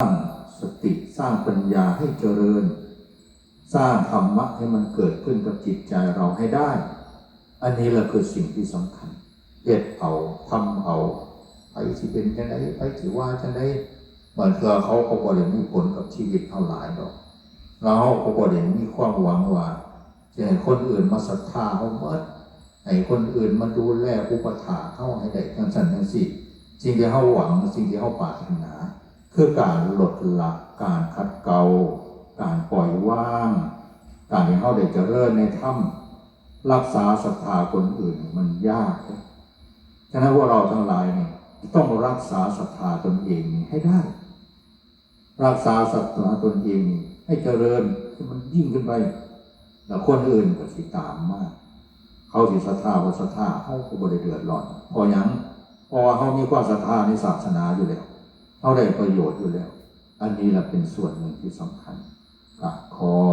ງສະຕິ ສ້າງປັນຍາໃຫ້ຈະເລີນ ສ້າງທຳມະໃຫ້ມັນເກີດຂຶ້ນກັບຈິດໃຈເຮົາໃຫ້ໄດ້. ອັນນີ້ລະຄືສິ່ງທີ່ສຳຄັນ. ເຮັດເອົາ ທຳເອົາ ໃຜຊິເປັນຈັ່ງໃດ ໃຜຊິວ່າຈັ່ງໃດ ບາງເທື່ອເຂົາກໍບໍ່ໄດ້ມີຜົນກັບຊີວິດເຮົາຫຼາຍດອກ ແລ້ວເຮົາກໍບໍ່ໄດ້ມີຄວາມຫວັງວ່າ ຊິໃຫ້ຄົນອື່ນມາສັດທາເຮົາໝົດ ໃຫ້ຄົນອື່ນມາດູແລອຸປະຖາກເຮົາໃຫ້ໄດ້ຈັ່ງຊັ້ນຈັ່ງຊີ້. ສິ່ງທີ່ເຮົາຫວັງ ສິ່ງທີ່ເຮົາປາດຖະໜາ ຄືການລົດລະ ການຂັດເກົາ ການປ່ອຍວາງ ການທີ່ເຮົາໄດ້ຈະເລີນໃນທຳ. ລັກສາສັດທາຄົນອື່ນມັນຍາກເດ້. ສະນັ້ນພວກເຮົາທັງຫຼາຍນີ້ຕ້ອງລັກສາສັດທາຕົນເອງນີ້ໃຫ້ໄດ້. ລັກສາສັດທາຕົນເອງນີ້ໃຫ້ຈະເລີນ ໃຫ້ມັນຍິ່ງຂຶ້ນໄປ ແລ້ວຄົນອື່ນກໍຊິຕາມມາ. ເຂົາຊິສັດທາບໍ່ສັດທາ ເຮົາກໍບໍ່ໄດ້ເດືອດຮ້ອນ. ເພາະຫຍັງ? ເພາະວ່າເຮົາມີຄວາມສັດທາໃນສາສະໜາຢູ່ແລ້ວ ເຮົາໄດ້ປະໂຫຍດຢູ່ແລ້ວ. ອັນນີ້ລະເປັນສ່ວນໜຶ່ງທີ່ສຳຄັນ. ກະຂໍ